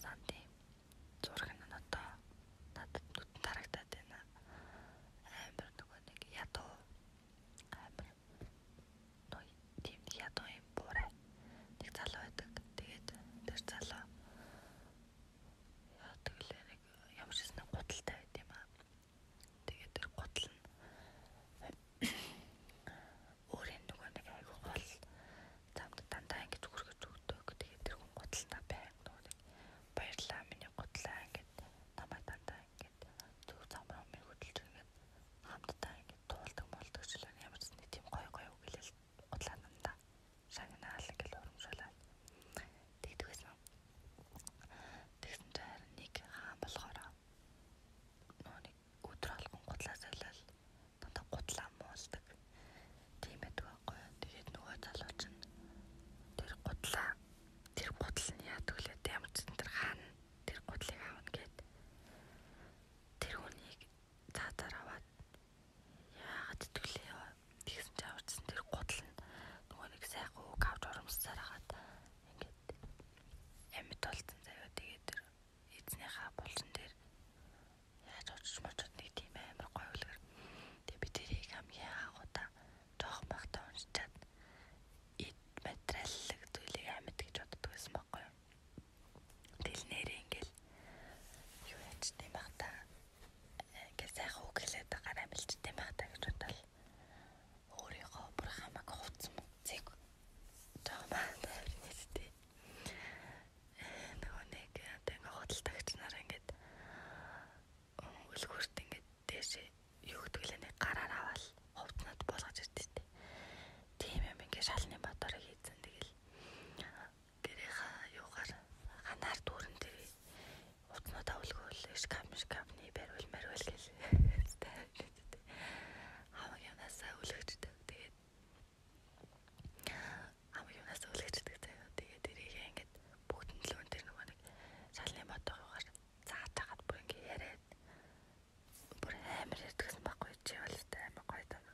сандын зураг нь одоо надад нүдэнд харагдаад байна. Амар нөгөө нэг ядуу амар нөө тийм нэг ядуу юм буурай нэг залуу байдаг. Тэгээд тэр залуу яадаг лээ нэг ямар ч нэг гуталтай байт юм аа. Тэгээд тэр гутал нь өөрийн нөгөө нэг айгүй гол замд дандаа ингэж хүргэж өгдөг. Тэгээд тэр хүн гуталтаа байнга нөгөө нэг баярлаа миний гутлаа ингээд намайг дандаа ингээд зөв зам руу минь хөдөлж ингээд хамтдаа ингээд туулдаг молдог ч л ямар ч нэг тийм гоё гоё үг хэлэл гутлаа дандаа шагнаал ингээд урамшуулаад тэгдэг байсан. Тэгсэн чинь харин нэг хаан болохоор нөгөө нэг өдөр болгон гутлаа солиол дандаа гутлаа муулдаг. Тийм байдаг байхгүй юу. Тэгээд нөгөө залуу чинь тэр гутлаа тэр гутал нь яадаг лээ ямар ч тэр хаан тэр гутлыг авна гэд тэр хүнийг цаазаар аваад яагаад итгэлээ тэгсэн чинь авчихсан тэр гутал нь нөгөө нэг сайхан үг авч урамсаар хагаад ингээд амьд болцсон заяа. Тэгээд тэр эзнийхээ булчин дээр яаж очиж мочод нэг тийм амар гоё үлгэр. Тэгээ би тэрийг хамгийн анх удаа жоохон байхдаа уншичаад эд материаллаг зүйлийг амьд гэж боддог байсан байхгүй юу. Тэгэл нэрээ ингээл юу ячт юм байх та. Ингээл сайхан үг хэлээд байгаа амилчт юм байх та гэж бодвол өөрийнхөө бүр хамаг хувцсан муцыг жоохон байна нийтдээ. Нөгөө нэг одоо ингээ худалдагч нар ингээд үлгүүрт ингээд дээшээ юу гэдэг лээ нэг гараар аваад хувцнууд буулгаж ирдэг тээ. Тийм юм ингээ шалны моторыг хийцэн тэгэл гэрийнхаа юугаар ханаар дүүрэн тэр хувцнуудаа үлгөөл шкаф шкафны бариул мариул гэл хамаг юмнасаа үлгчдэг. Тэгээд хамаг юмнасаа үлгчдэг заяа. Тэгээд тэрийг ингээд бүгд нь лүүн тэр нөгөө нэг шалны мотогоор зааж хагаад бүр ингээ яриад бүр амар ярьдагсан байхгүй чи бол өстой амар гоё тань.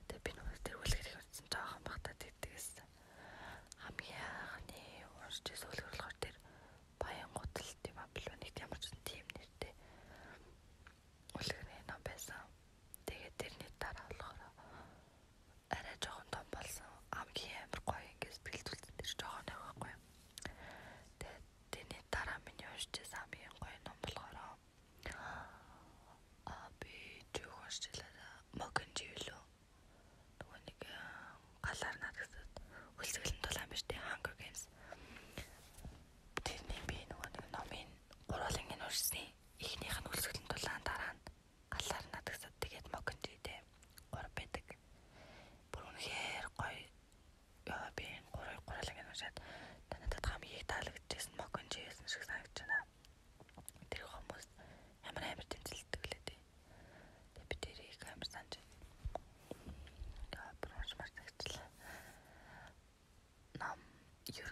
Тэгээ би нөгөө тэр үлгэрийг уншсан жоохон бахта тэгдэгээс хамгийн анхны уншиж байсан үлгэр болохоор тэр баян гутал тийм аа билүү нэг ямар ч тийм нэртэй үлгэрийн ном байсан. Тэгээд тэрний дараа болохоор арай жоохон том болсон. Хамгийн амар гоё ингээд сэтгэл зүлцэн тэр жоохон нэг байхгүй. Тэгээд тэрний дараа миний уншиж байсан хамгийн гоё ном болохоор аа би юу уншиж байлаа. Мокенжи билүү. Нөгөө нэг галаар надгсад хөлсөглөн тулаан биш тий Hunger Games. Тэрний би нөгөө нэг номын гурван нь уншсан. Эхнийх нь хөлсөглөн тулаан дараа нь галаар надгсад тэгээд Мокенжи тий гурав байдаг. Бүр үнэхээр гоё. Яа би энэ гурав гурван нь уншаад надад хамгийн их таалагдчихсан Мокенжи байсан шиг санагдаж байна. Тэр хүмүүс ямар амар тэмцэлдэг лээ тий. Тэгээ би тэрийг амар санаж байна. Яа бүр уншмаар санагчлаа. Ном ер